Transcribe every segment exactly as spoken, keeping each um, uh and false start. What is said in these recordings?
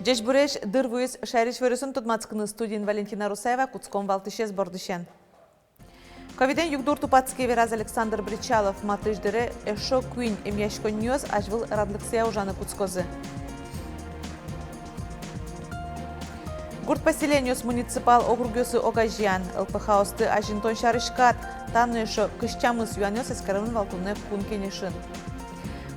Ӟечбуресь! Дыр вуиз шаерысь иворъёсын тодматскыны. Студиын Валентина Русаева. Кутском валтӥсез бордысен. Ковидэн югдур тупатске, вераз Александр Бречалов. Матысь дыре эшшо куинь эмъяськонниос азьвыл радлыксыя ужаны кутскозы. Гурт поселениос муниципал округъёсы огазеян. ЛПХ-осты азинтон сярысь кат. Та но эшшо кызь тямыс юанъёс эскеремын вал туннэ Кун Кенешын.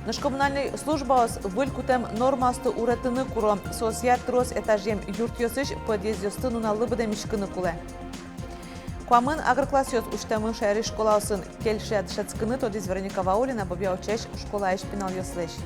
Нош коммунальной службаос выль кутэм нормаосты уретыны куро. Соосъя трос этажъем юртъёсысь подъездъёсты нуналлы быдэмиськыны кулэ. Куамын агроклассъёс усьтэмын шаерысь школаосын. Кельше-а дышетскыны, тодӥз Вероника Ваулина Бобья-Учаысь школаысь пиналъёслэсь.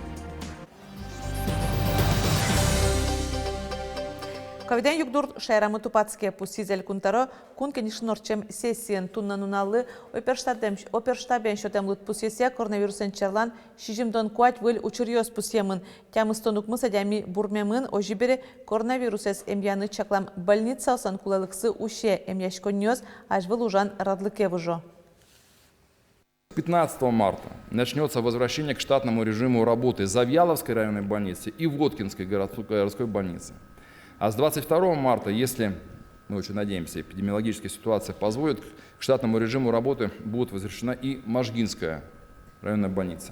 Ковидэн югдур шаерамы тупатске, пусйиз Элькун Тӧро Кун Кенешын ортчем сессиын. Туннэ нуналлы оперштабен, оперштабен сётэм лыдпусъёсъя коронавирусэн черлан сизьымдон куать выль учыръёс пусъемын. Тямыстон укмыс адями бурмемын, озьы бере коронавирусэз эмъяны чаклам больницаослэн кулэлыксы усе, эмъяськонниос азьвыл ужан радлыке выжо. Пятнадцатого марта начнётся возвращение к штатному режиму работы Завьяловской районной больницы и Воткинской городской, городской больницы. А с двадцать второго марта, если, мы очень надеемся, эпидемиологическая ситуация позволит, к штатному режиму работы будет возвращена и Можгинская районная больница.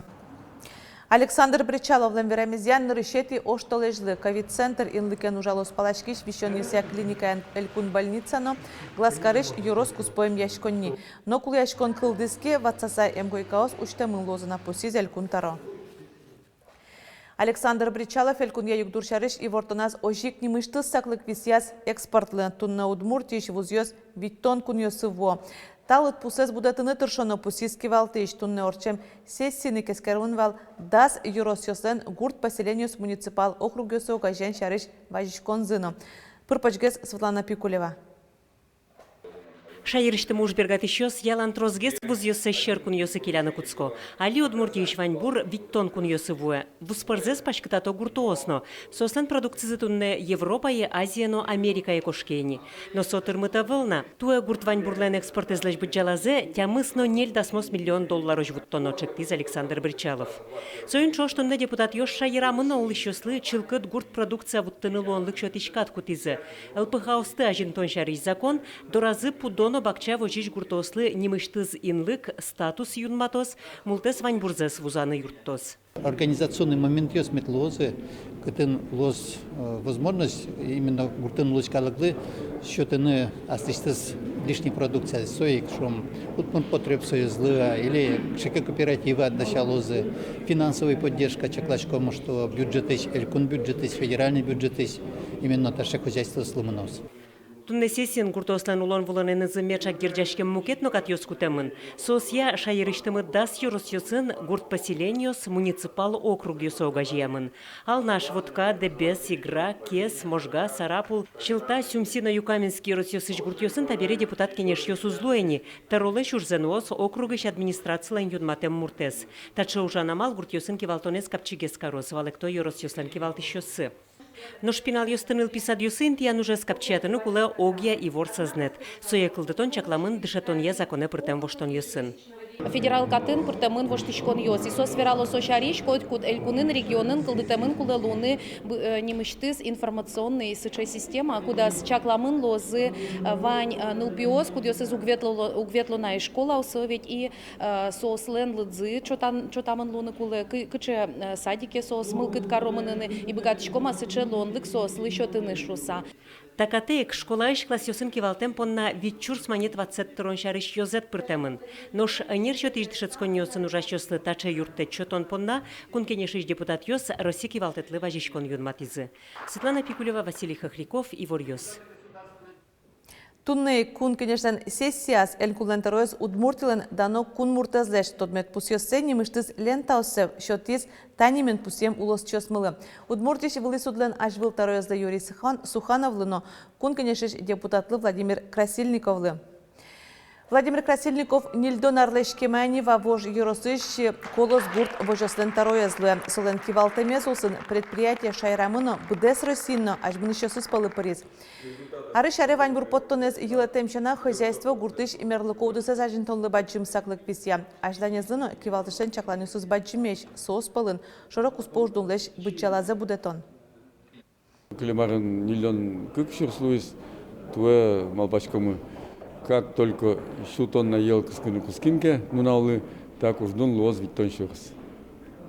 Александр Бречаловлэн верамезъя, нырысетӥ оштолэзьлы ковид-центр инлыкен ужалоз паласькись висёнъёсъя клиникаен элькун больница но Глазкарысь ёрос куспо эмъяськонни. Но кулэяськон кылдӥз ке, ватсаса эмгойкаос усьтэмын луозы на, пусйиз Элькун Тӧро. Александр Бречалов элькунъя югдур сярысь ивортоназ озьы ик нимысьтыз саклык висъяз экспортлы. Туннэ Удмуртиысь вузъёс витьтон кунъёсы вуо. Та лыдпусэз будэтыны тыршоно, пусйиз кивалтӥсь. Туннэ ортчем сессиын ик эскеремын вал дас ёросъёслэн гурт поселениос муниципал округъёсы огазеян сярысь вазиськонзы но. Пыр-почгес Светлана Пикулева. Шаерысьтымы ужбергатӥсьёс ялан тросгес вузъёссэс сьӧр кунъёсы келяны кутско. Али Удмуртиысь ваньбур витьтон кунъёсы вуэ. Вузпӧрзэс паськытато гуртоос но. Соослэн продукцизы туннэ Европае, Азие но Америкае кошке ини. Но со тырмыт ӧвӧл на. Туэ гурт ваньбурлэн экспортэзлэсь быдӟалазэ тямыс но ньыль дасмос миллион долларозь вуттоно, чектӥз Александр Бречалов. Соин ӵош туннэ депутатъёс шаерамы но улӥсьёслы чылкыт гурт продукция вуттыны луонлык сётӥсь кат кутӥзы. ЛПХ-осты азинтон сярысь закон доразы пудо но бакча возись гуртоослы нимысьтыз инлык, статус юнматоз, мултэс ваньбурзэс вузаны юрттоз. Организационный моментъёс мед луозы, кытын луоз возможность именно гуртын улӥсь калыклы сётыны аслэсьтыз лишний продукция, со ик, шуом, Удмуртпотребсоюзлы-а или кыӵе ке кооперативы-а дасялозы. Финансовой поддержка чакласьком, что бюджетысь, элькун бюджетысь, федеральный бюджетысь именно таӵе хозяйствоослы мыноз. Туннэ сессиын гуртоослэн улон-вылонэнызы меӵак герӟаськем мукет но катъёс кутэмын. Соосъя шаерысьтымы дас ёросъёсын гурт поселениос муниципал округъёсы огазеямын. Алнаш, Вотка, Дэбес, Игра, Кез, Можга, Сарапул, Сьӧлта, Сюмси но Юкаменск ёросъёсысь гуртъёсын табере депутат кенешъёс уз луэ ни. Тӧролэсь ужзэ нуоз округысь администрацилэн юнматэм муртэз. Таӵе ужан амал гуртъёсын кивалтонэз капчигес кароз, валэкто ёросъёслэн кивалтӥсьёссы. Нош пиналъёсты нылпи садъёсы интыян ужез капчиятыны кулэ огъя ивор сӧзнэт. Сое кылдытон чакламын дышетонъя законэ пыртэм воштонъёсын. Федерал катын пыртэмын воштӥськонъёс. И соос верало со сярысь, котькуд элькунын, регионын кылдытэмын кулэ луыны нимысьтыз информационный сыӵе система, кудаз чакламын луозы вань нылпиос, кудъёсыз уг ветло, уг ветло на школаосы ведь, и соослэн лыдзы чотан, чотамын луыны кулэ, кы-, кыӵе садике соос мылкыд каро мыныны, и быгатӥськом-а сыӵе луонлык соослы сётыны шуыса. Та катэ ик школаысь классъёсын кивалтэм понна вить сюрс манет ватсэт тырон сярысь ёзэт пыртэмын. Нош ӧнер сётӥсь дышетсконниосын ужасьёслы таӵе юрттэт сётон понна Кун Кенешысь депутатъёс Росси кивалтэтлы вазиськон юнматӥзы. Светлана Пикулева, Василий Хохряков, Иворъёс. Туннэ ик Кун Кенешлэн сессияз Элькунлэн тӧроез Удмуртилэн дано кун муртэзлэсь тодмет пусъёссэ, нимысьтыз лентаоссэ сётӥз та нимен пусъем улосчиосмылы. Удмуртиысь вылӥ судлэн азьвыл тӧроезлы Юрий Сухан-, Сухановлы но Кун Кенешысь депутатлы Владимир Красильниковлы. Владимир Красильников ньыльдон арлэсь кема ини Вавож ёросысь «Колос» гурт возёслэн тӧроез луэ. Солэн кивалтэмез улсын предприятие шаерамы но, быдэс Россиын но азьмынӥсьёсыз пӧлы пыриз. Арысь аре ваньбур поттонэз йылэтэм сяна, хозяйство гуртысь мерлыко удысэз азинтонлы бадӟым саклык висъя. Азьланезлы но кивалтӥсьлэн чакланъёсыз бадӟымесь, соос пӧлын шоро-куспо уждунлэсь быдӟалазэ будэтон. Кылем арын ньыльдон кык сюрс луиз, туэ малпаськомы, как только сю тонна йӧл кыскыны кутским ке нуналлы, так уждун луоз витьтон сюрс.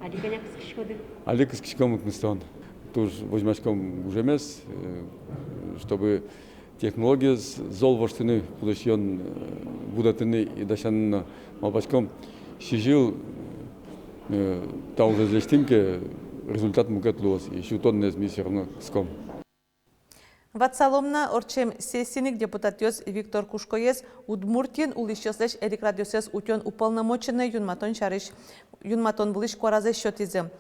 Али кӧня кыскиськоды? Али кыскиськом укмыстон. Туж возьмаськом гужемез, э, чтобы технологиез зол воштыны, пудо сиён, э, будэтыны и дасяны но. Малпаськом, сизьыл, э, та ужез лэсьтӥм ке, результат мукет луоз, и сю тоннаез ми всё равно кыском. Ватсалом на, ортчем сессиын ик депутатъёс Виктор Кушкоез Удмуртиын улӥсьёслэсь эрикрадъёссэс утён уполномоченной юнматон сярысь юнматон вылысь куаразэс сётӥзы.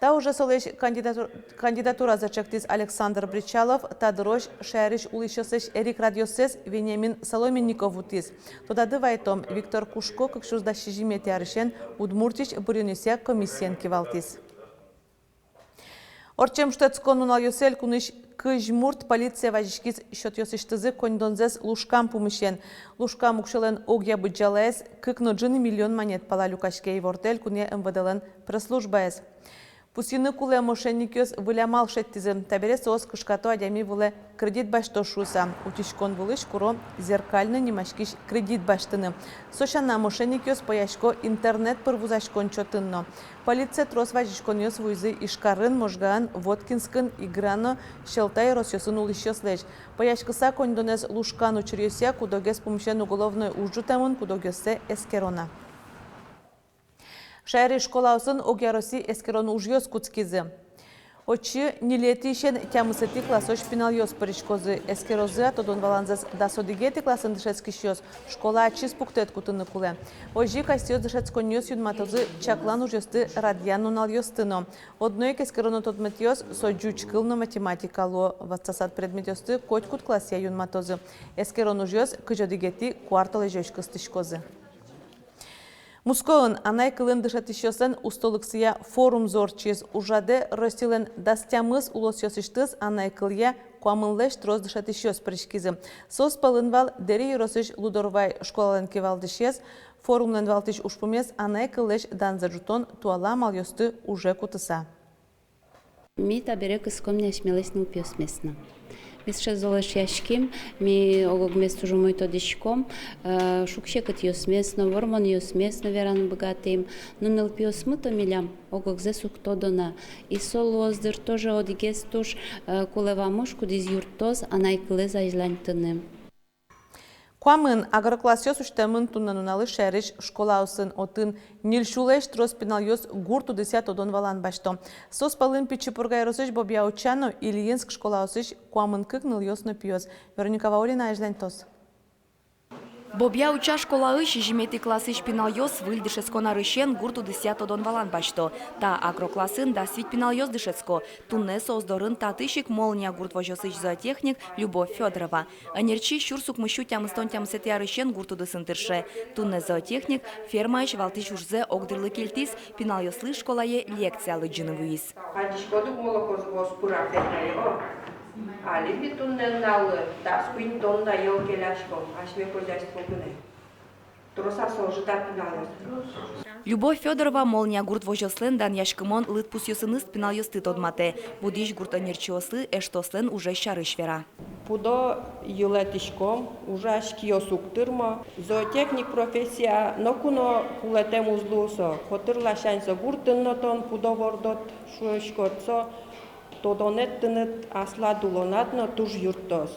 Та уже солэсь кандидату-, кандидатуразэ ӵектӥз Александр Бречалов, та дырозь шаерысь улӥсьёслэсь эрикрадъёссэс Вениамин Соломенников утӥз. Тодады вайтом, Виктор Кушко кык сюрс дас сизьыметӥ арысен Удмуртиысь быръёнъёсъя комиссиен кивалтӥз. Ортчем шутэтскон нуналъёсы элькунысь кызь мурт полицие вазиськиз счётъёсысьтызы коньдонзэс лушкам пумысен. Лушкам уксёлэн огъя быдӟалаез кык но ӝыны миллион манет пала люкаське, ивортэ элькунъя М В Д-лэн пресс-службаез. Пусйыны кулэ, мошенникъёс выль амал шедьтӥзы. Табере соос кышкато адями вылэ кредит басьто шуыса. Утиськон вылысь куро «Зеркальный» нимаськись кредит басьтыны. Со сяна мошенникъёс пӧясько интернет пыр вузаськон чотын но. Полицие трос вазиськонъёс вуизы Ижкарын, Можгаын, Воткинскын, Игра но Сьӧлта ёросъёсын улӥсьёслэсь. Пӧяськыса коньдонэз лушкан учыръёсъя куд-огез пумысен уголовной уж ӝутэмын, куд-огъёссэ эскеро на. Шаерысь школаосын огъяроссиысь эскерон ужъёс кутскизы. Отчы ньылетӥысен тямысэтӥ классозь пиналъёс пыриськозы. Эскерозы-а тодон-валанзэс дас одӥгетӥ классын дышетскисьёс, школа ачиз пуктэт кутыны кулэ. Озьы ик асьсэос дышетсконниос юнматозы чаклан ужъёсты радъян нуналъёсты но. Одно ик эскероно тодметъёс — со ӟуч кыл но математика луо. Ватсасад предметъёсты котькуд классъя юнматозы. Эскерон ужъёс кызь одӥгетӥ куартолэзёзь кыстӥськозы. Мускоын анай кылын дышетӥсьёслэн устолыксыя форумзы ортчиз. Ужрадэ Россилэн дас тямыс улосъёсысьтыз анай кылъя куамынлэсь трос дышетӥсьёс пыриськизы. Соос пӧлын вал Дэри ёросысь Лудорвай школалэн кивалтӥсез. Форумлэн валтӥсь ужпумез — анай кыллэсь данзэ ӝутон, туала амалъёсты уже кутыса. Ми табере кыском ни асьмелэсь нылпиосмес но. Ми сыӵе зол эшъяським, ми ог-огмес туж умой тодӥськом, э, шуг-секытъёсмес но, вормонъёсмес но вераны быгатӥм. Но нылпиосмы-то милям ог-огзэс уг тодо на. И со луоз, дыр, тоже одӥгез туж, э, кулэ вамыш, кудӥз юрттоз анай кылэз азьланьтыны. Куамын агроклассъёс усьтэмын туннэ нуналлы шаерысь школаосын. Отын ньыль сюлэсь трос пиналъёс гурт удысъя тодон-валан басьто. Соос пӧлын Пичи Пурга ёросысь Бобья-Уча но Ильинск школаосысь куамын кык нылъёс но пиос. Вероника Ваулина азьланьтоз. Бобья-Уча школаысь сизьыметӥ классысь пиналъёс выль дышетскон арысен гурт удысъя тодон-валан басьто. Та агроклассын дас вить пиналъёс дышетско. Туннэ соос дорын татысь ик Молния гурт возёсысь зоотехник Любовь Фёдорова. Ӧнерчи сюрс укмыс сю тямыстон тямысэтӥ арысен гурт удысын тырше. Туннэ зоотехник фермаысь валтӥсь ужзэ огдырлы кельтӥз, пиналъёслы школае лекция лыдӟыны вуиз. Адӟиськод ук, молокозавод пыра фермае, о. Али ми туннэ нуналлы дас куинь тонна йӧл келяськом, асьме хозяйство гинэ. Трос-а со ӝыта пиналъёс? Любовь Фёдорова Молния гурт возёслэн данъяськымон лыдпусъёсыныз пиналъёсты тодматэ. Будӥсь гурт ӧнерчиослы эштослэн ужез сярысь вера. Пудо йылэтӥськом, ужась киос уг тырмо. Зоотехник профессия ноку но кулэтэм уз луы со. Котыр ласянь со гуртын но тон пудо вордод шуиськод, со тодонэд тыныд аслад улонад но туж юрттоз.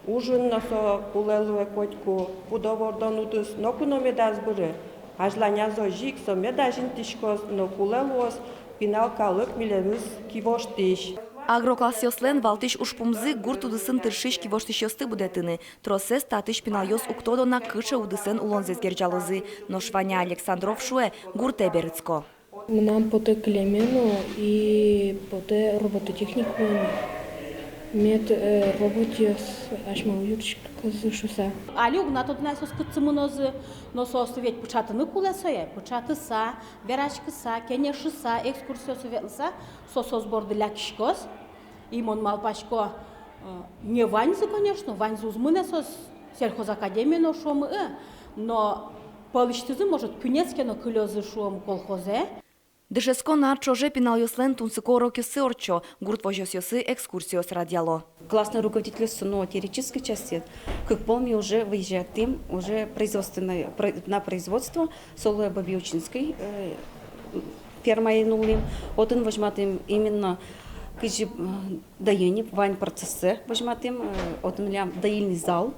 Ужын но со кулэ луэ котьку, пудо вордон удыс ноку но медаз быры. Азьланяз озьы ик со мед азинтӥськоз но кулэ луоз пинал калык милемыз кивоштӥсь. Агроклассъёслэн валтӥсь ужпумзы — гурт удысын тыршись кивоштӥсьёсты будэтыны. Тросэз татысь пиналъёс уг тодо на, кыӵе удысэн улонзэс герӟалозы. Нош Ваня Александров шуэ, гуртэ берытско. Мынам потэ кылеме но и потэ робототехник луэме. Мед, э, роботъёс асьмелы юрттӥськозы шуыса. Али уг на тодо на соос кытчы мынозы, но соосты ведь пыӵатыны кулэ сое, пыӵатыса, вераськыса, кенешыса, экскурсиосы ветлыса, соос соос борды лякиськоз. И мон малпасько, э, не ваньзы, конечно, ваньзы уз мынэ соос сельхозакадемие но шуом, э, но пӧлысьтызы, может, куинез ке но кылёзы шуом колхозэ. Дышетскон ар ӵоже пиналъёслэн тунсыко урокъёссы ортчо, гурт возёсъёсы экскурсиос радъяло. Классный руководительёсыз но теоретической частьсэ, кык пол ми уже выезжатӥм уже производственной, про-, на производство, со луэ Бабиучинской, э, фермае нуллӥм. Отын возьматӥм именно кызьы, э, доение, вань процессэ возьматӥм, э, отын милям доильный зал,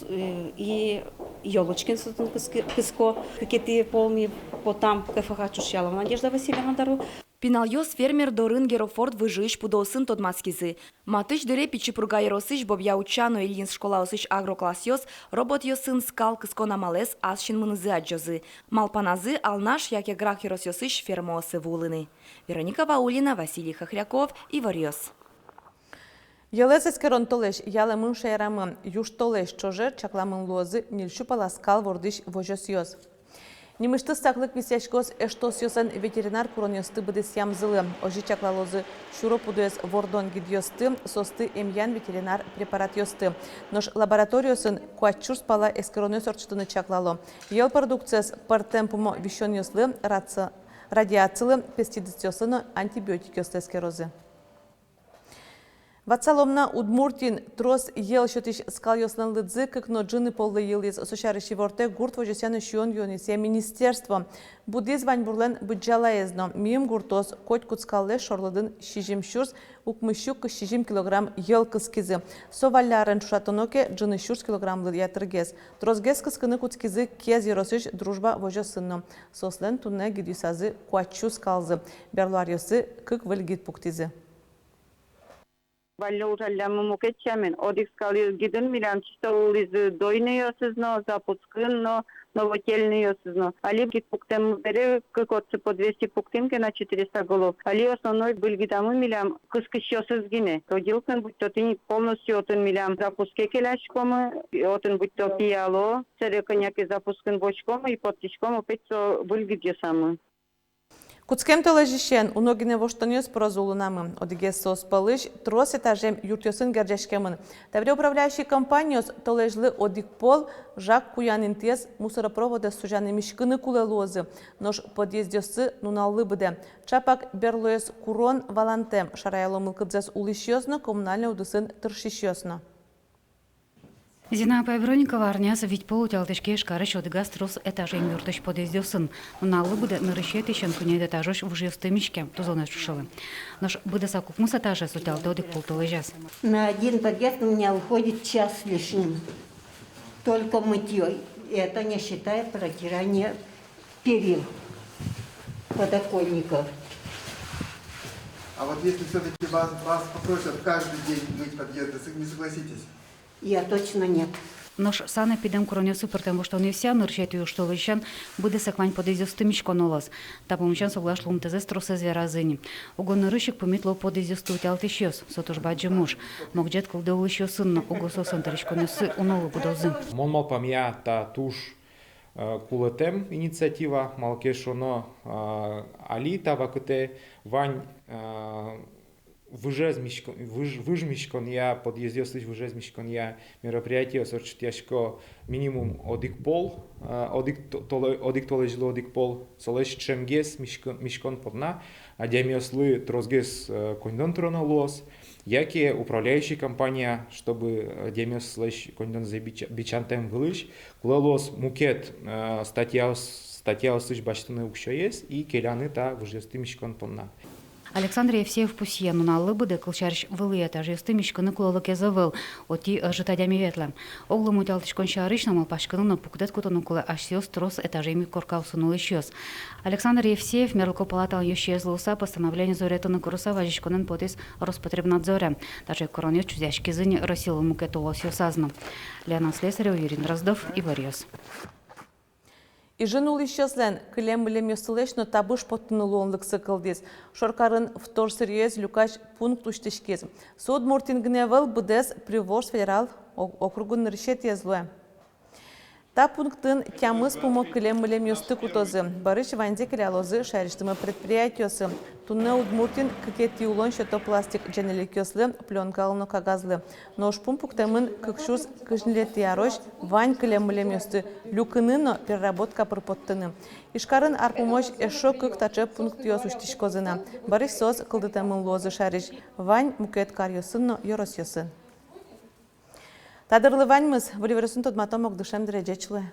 э, и ёлочкин сотын кыско-, кыско. Кыкетӥ пол ми потам КФХ Чушъялова Надежда Васильевна доры. Пиналъёс фермер дорын Герофорд выжыысь пудоосын тодматскизы. Матысь дыре Пичи Пурга ёросысь Бобья-Уча но Ильинск школаосысь агроклассъёс роботъёсын скал кыскон амалэз ас синмынызы адӟозы. Малпаназы Алнаш яке Грах ёросъёсысь фермаосы вуылыны. Вероника Ваулина, Василий Хохряков, «Иворъёс». Йӧлэз эскерон толэзь ялэмын шаерамы. Южтолэзь ӵоже чакламын луозы ньыль сю пала скал вордӥсь возёсъёс. Нимысьтыз саклык висъяськоз эштосъёслэн ветеринар куронъёсты быдэсъямзылы. Озьы чаклалозы сюро пудоез вордон гидъёсты, соосты эмъян ветеринар препаратъёсты. Нош лабораториосын куать сюрс пала эскеронъёс ортчытыны чаклало. Йӧл продукциез пӧртэм пумо висёнъёслы, раца-, радиацилы, пестицидъёслы но антибиотикъёслы эскерозы. Ватсалом на, Удмуртиын трос йӧл сётӥсь скалъёслэн лыдзы кык но ӝыны поллы йылӥз. Со сярысь ивортэ гурт возёсъя но сиён-юонъёсъя министерство. Будӥз ваньбурлэн быдӟалаез но. Миым гуртоос котькуд скаллэсь шорлыдын сизьым сюрс укмыссю кызь сизьым килограмм йӧл кыскизы. Со валлярен ӵошатоно ке, ӝыны сюрс килограммлы ятыргес. Тросгес кыскыны кутскизы Кез ёросысь Дружба возёсын но. Соослэн туннэ гидъёсазы куать сю скалзы. Берло аръёсы кык выль гид пуктӥзы. Валлё ужаллямы мукет сямен. Одӥг скал гидын милям чисто луылӥзы дойнойёсыз но, запускын но, новотельнойёсыз но. Али гид пуктэммы бере кык отчы по двести пуктӥм ке на, четыреста голов. Али основной выль гидамы милям кыскисьёсыз гинэ. Родилкаын будь-то тӥни полностью отын милям запуске келяськомы, отын будь-то пияло, сэре кӧня ке запускын возиськомы и поттӥськом опять со выль гидъёсамы. Кутскем толэзьысен уно гинэ воштонъёс пыроз улонамы. Одӥгез соос пӧлысь трос этажем юртъёсын герӟаськемын. Табере управляющий компаниос толэзьлы одӥг пол жаг куян интыез, мусоропроводэз сузяны миськыны кулэ луозы. Нош подъездъёссы нуналлы быдэ. Чапак берлоез курон валантэм, шараяло мылкыдзэс улӥсьёс но, коммунальной удысын тыршисьёс но. Зина апай Броникова арняз вить пол утялтӥське Ижкарысь одӥгаз трос этажем юртысь подъездъёсын. Нуналлы быдэ нырысетӥысен куинетӥ этажозь выжъёсты миське, тузонэз ӵушылэ. Нош быдэсак укмыс этажез утялтэ одӥг пол толэзяз. На один подъезд у меня уходит час с лишним. Только мытьё. И это не считая протирания перил, подоконников. А вот если всё-таки вас, вас попросят каждый день мыть подъезды, вы не согласитесь? Я точно нет. Нош санэпидем куронъёсы пӧртэм воштонъёсъя нырысетӥ южтолэзьысен быдэсак вань подъездъёсты миськоно луоз. Та пумысен соглаш луымтэзэс тросэз веразы ини. Уго нырысь ик пумит луо подъездъёсты утялтӥсьёс, со туж бадӟым уж. Могӟет кылдэ улӥсьёсын но, уго соослэн тыриськонъёссы унолы будозы. Мон малпамъя, та туж, э, кулэтэм инициатива, малы ке шуоно, э, али та вакытэ вань, э, выжез мисько-, выж-, выж миськонъя, подъездъёслэсь выжез миськонъя мероприятиос ортчытъясько минимум одӥг пол, э, одӥг то-, толэ-, одӥг толэзьлы одӥг пол, солэсь ӵемгес мисько-, миськон понна адямиослы тросгес, э, коньдон тыроно луоз, яке управляющий компания, чтобы адямиослэсь коньдонзэ бича-, бичантэм вылысь, кулэ луоз мукет, э, статьяос-, статьяосысь басьтыны уксёез и келяны та выжъёсты миськон понна. Александр Евсеев пусъе, нуналлы быдэ, кылсярысь, вылӥ этажъёсты миськыны кулэлыкез ӧвӧл, отӥ ӧжыт адями ветлэ. Оглом утялтӥськон сярысь но малпаськыны но пуктэт кутыны кулэ асьсэос трос этажем ю коркаосын улӥсьёс. Александр Евсеев мерлыко палаталэн ёзчиез луыса, постановление зоретыны курыса, вазиськонэн потӥз Роспотребнадзоре. Таӵе куронъёс чузъяськизы ини Россилэн мукет улосъёсаз но. Лена Слесарева, Юрий Дроздов, Иворъёс. Ижын улӥсьёслэн кылем-мылемъёссылэсь но табыш поттыны луонлыксы кылдӥз. Шоркарын вторсырьёез люкась пункт усьтӥськиз. Со Удмуртиын гинэ ӧвӧл, быдэс Приволжск федерал о-, округын нырысетӥез луэ. Та пунктын тямыс пумо кылем-мылемъёсты кутозы. Бӧрысь ваньзэ келялозы шаерысьтымы предприятиосы. Туннэ Удмуртиын кыкетӥ улон сёто пластик ӟенеликъёслы, плёнкалы но кагазлы. Но ужпум пуктэмын кык сюрс кызь ньылетӥ арозь вань кылем-мылемъёсты люкыны но переработка пыр поттыны. Ижкарын ар пумозь эшшо кык таӵе пунктъёс усьтӥськозы на. Бӧрысь соос кылдытэмын луозы шаерысь вань мукет каръёсын но ёросъёсын. Та дырлы ваньмыз. Выль иворъёсын тодматом огдышем дыре. Ӟеч луэ.